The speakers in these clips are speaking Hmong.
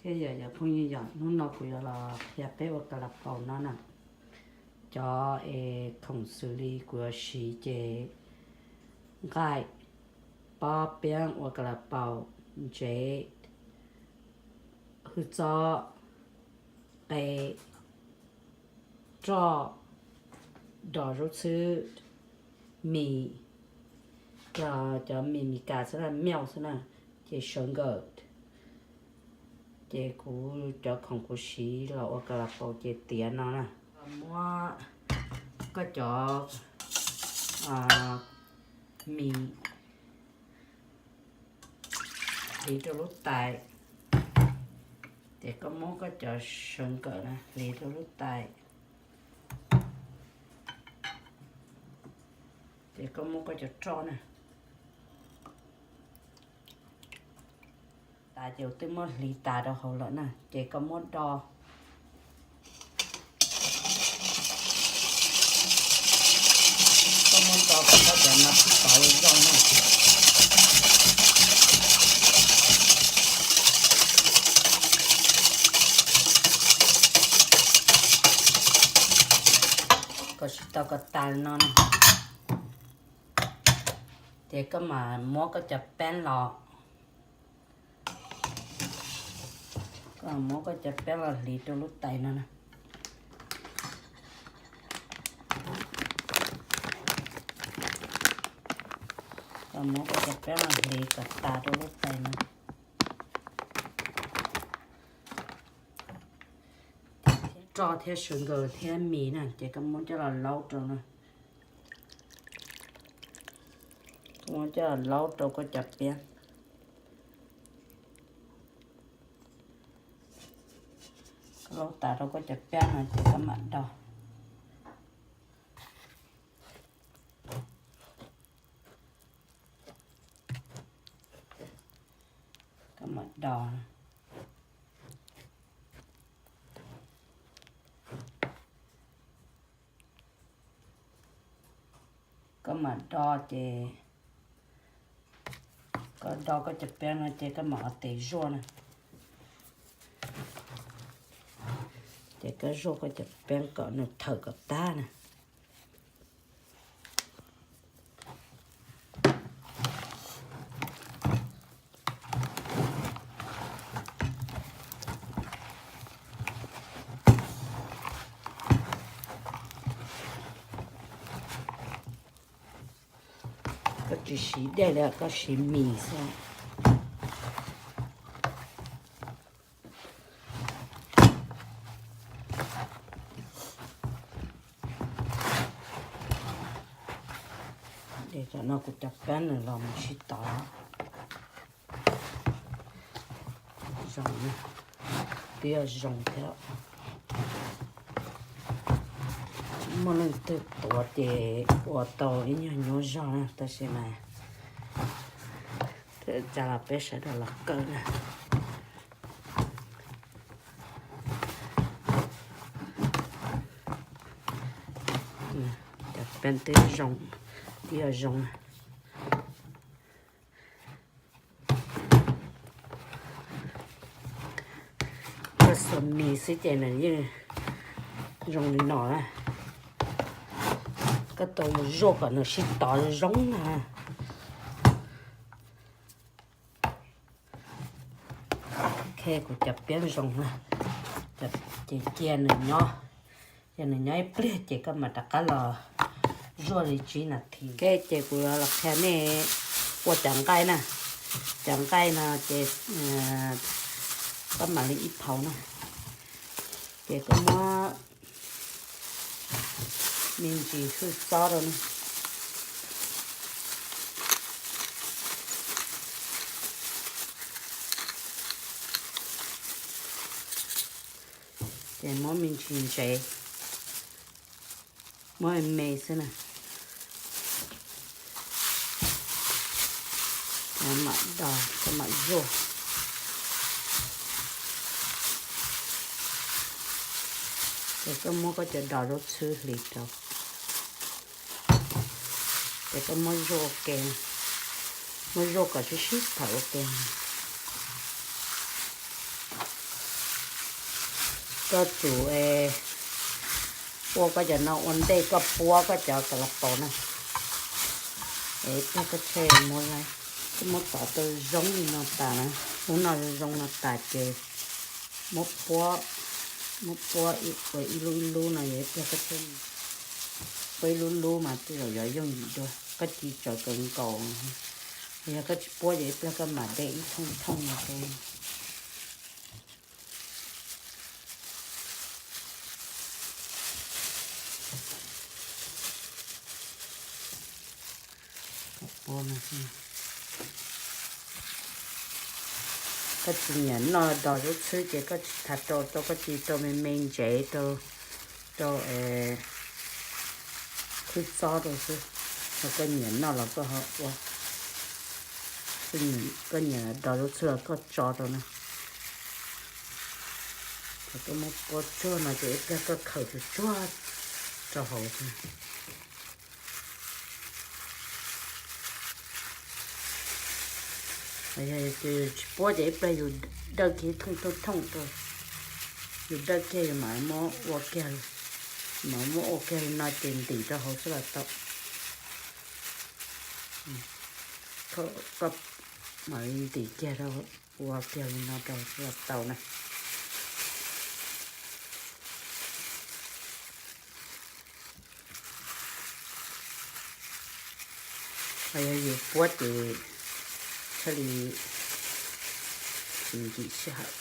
Peb yog yog phooj ywg yom, hnub no kuv yuav los qhia peb ua kas las paus no na. Cov es khoom xws li kuv yuav siv ces nqaij, pob piab ua kas las paus, ntsev, hwj txob, qe, roj, dos zaub txhwb, mis, cov mis Mis Kas xwb na, milk xwb na, ces sawv nkawm. Ces kuv cov khoom kuv siv los ua kas las paus ces tiav no na. Muab koj cov mis hliv rau lub tais, ces koj muab koj cov sawv nkawm na hliv rau lub tais, ces koj muab koj cov roj na tas ces twb muab hliv tas rau hauv lawm na, ces koj muab do, koj muab do kom koj cov no sib tov zoo zoo na. Kom sib tov kom tas li no na, ces koj mam muab koj cov peeb los, koj mam muab koj cov peeb los hliv rau lub tais no na. Koj muab koj cov peeb los hliv kom tas rau lub tais no. Roj thiab sawv nkawm thiab mis na, ces koj muab coj los laub rau na. Koj muab coj los laub rau koj cov peeb. Koj laub tas rau koj cov peeb no ces koj mam do. Koj mam do. Koj mam do ces, koj do koj cov peeb no ces koj mam ua tes zuaj na. Ces koj zuaj koj cov peeb kom nws thawm kom tag na. Koj tsis siv dej li, koj siv mis xwb. Ces tam no kuv cov peeb nws los mus sib tov zoo, twb yog zoo thiab. Muaj leej twg tuav ces ua tau ib nyuag nyuaj zog na, tab sis mas cas los peb sawv daws los kawm na. Cov peeb twb zoo, twb yog zoo. Koj xuas mis xwb ces nws yeej zoo li no na. Koj tau mus zuaj kom nws sib tov zoo na. Ok, kuv cov peeb zoo na, ces cia nws nyob, cia nws nyob ib pliag ces koj mam rov qab los zuaj li tsib nas this. Ok, ces kuv los qhia nej ua cov nqaij na. Cov nqaij no ces koj mam li ib phaus na, ces koj muab me ntsis hwj txob rau na. Ces muab me ntsis ntsev, muab me me xwb na. Mam do, koj mam zuaj. Ces koj muab koj cov dos zaub txhwb hliv rau. Ces koj muab zuaj ua ke, muab zuaj kom sib sib tawm ua ke. Koj tsum ua koj cov no ua ntej koj puab koj cov kas las paus na. Es pliag koj tshem muab lawm, koj muab tov tau zoo li no tas na, hnub no zoo zoo no tas ces muab puab, muab puab ua ib lub ib lub no, yog ib pliag koj tshem puab ib lub lub mas tej zaum yuav yooj yim dua, koj ci tsawv kawg nkaus. Yog koj tsis puab ces ib pliag koj mam de ib thooj thooj no rau. Koj tsis nyiam noj dos zaub txhwb ces koj tsis tas rau, rau koj ci rau me me ntsev rau, rau khwb txob rau xwb. Ho koj nyiam noj los koj ho ua, koj nyiam dos zaub txhwb los koj tso rau na. Koj muab puab tsuag no ces ib pliag koj khaws tsuag tsuag rau hauv xwb. Yog tsis puab ces ib pliag yus dawj kiag thooj thooj thooj rau, yus dawj kiag yus mam muab ua kiag, mam muab ua kiag li no ces ntim rau hauv xwb los tau. Koj mam li ntim kiag rau, ua kiag li no rau xwb los tau na. Ho yog yus puab ces thiaj li tsis nkim sij hawm.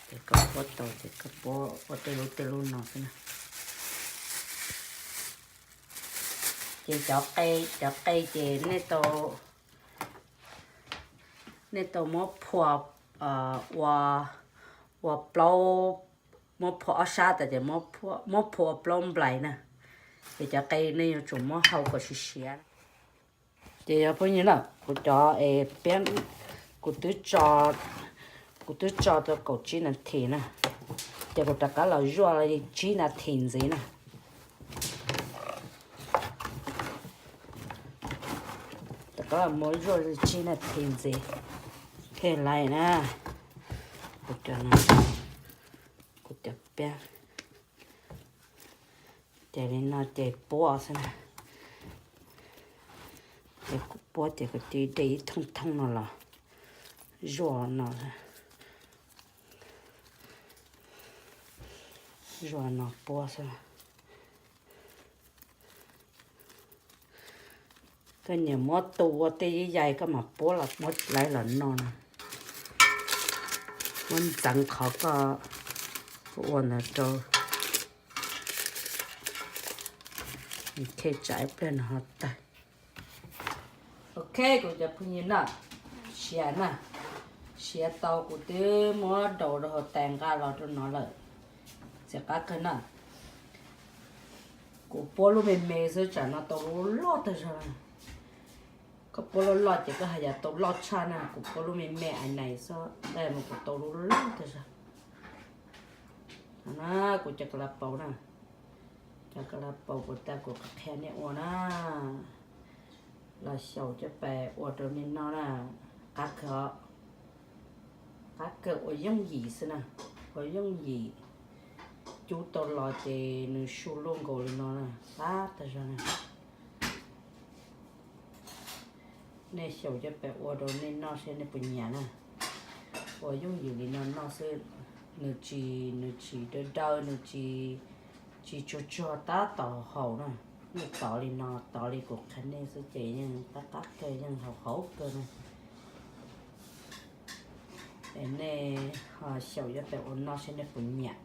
Ces koj puab tau ces koj puab ua tej lub tej lub no xwb na. Ces cov qe, cov qe ces nej tau, nej tau muab phua ua, ua plaub, muab phua ob sab tas ces muab phua ua plaub nplais na. Ces cov qe nej yuav tsum muab hau kom siav siav. Ces yog phooj ywg na, kuv cov es piab, kuv twb tso, kuv twb tso tau kaum tsib nas this na, ces kuv rov qab los zuaj li tsib nas this ntxiv na. Rov qab los muab zuaj li tsib nas this ntxiv thiaj laib na. Kuv cov, kuv cov piab. Ces li no ces puab xwb na. Ces kuv puab ces kuv cia li de ib thooj thooj no los zuaj no, zuaj no puab xwb. Koj nyiam muab tu ua tej ib yam koj mam puab los muab laib los noj no. Muab ntxeev qhov koj ua ntawd rau, nws khej tsam ib pliag no ho tawg. Ok, kuv cov phooj ywg na, siav na, siav tau kuv twb muab daus rau hauv tais nqa los rau no lawm. Txiv qab kawg na, kuv puab lub me me xwb tsam no tau lub loj tag zog. Koj puab loj loj ces koj haj yam tau loj tshaj na, kuv puab lub me me ais nais xwb tab sis mas kuv tau lub loj tag zog. No na, kuv cov kas las paus na, cov kas las paus kuv tas kuv qhia nej ua na, los xyaum cov pais ua rau nej noj na, qab kawg os. Qab kawg, ua yooj yim xwb na, ua yooj yim. Cub tau los ces nws su luaj nkaus li no na, qab tag zog na. Nej xyaum cov pais ua rau nej noj seb nej puas nyiam na. Ua yooj yim li no noj xwb, nws tsis, nws tsis daw daw, nws tsis, tsis tsuag tsuag tab tom haus na. Nej tov li no, tov li kuv qhia nej xwb ces yeej qab qab kawg, yeej haus haus kawg na. Es nej ho xyaum cov pais ua noj seb nej puas nyiam.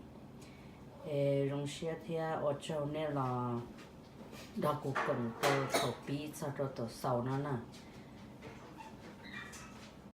Es zoo siab thiab ua tsaug nej los nrog kuv koom rau thaum pib txog rau thaum xaus no na.